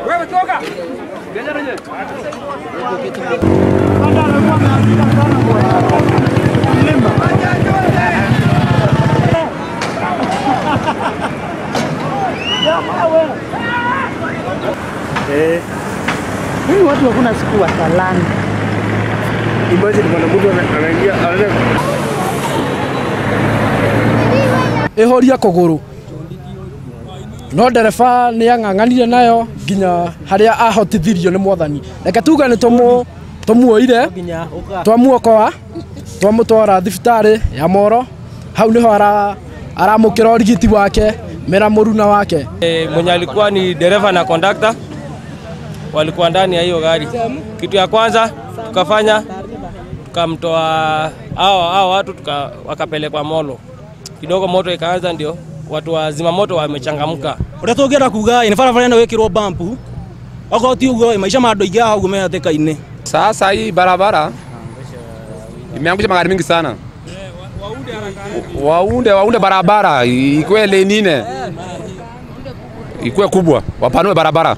Wewe toka. Mimi watu hakuna siku watalani. Imagine mwana mtu anaingia anaenda ihoria kuguru no ndereba nĩ ang'ang'anire nayo nginya harĩa ahotithirio nĩ mwathani. Reke tuge nĩ tũmuoire twamuokoa twamũtwara thibitarĩ ya Moro, hau nĩho aramũkĩra ũrigiti wake mera mũruna wake. Mwenye alikuwa ni dereva na kondakta walikuwa ndani ya hiyo gari. Kitu ya kwanza tukafanya tukamtoa hao watu wakapelekwa Molo. Kidogo moto ikaanza, ndio watu wa zimamoto wamechangamka. Uria tungienda kuga ni barabara ino gwikirwo bump okorwo ti uguo maisha ma andu aingi haha uguo me hatĩka-inĩ. Sasa hii barabara imeangusha magari mingi sana. Waunde barabara ikuwe lane nne, ikuwe kubwa, wapanue barabara.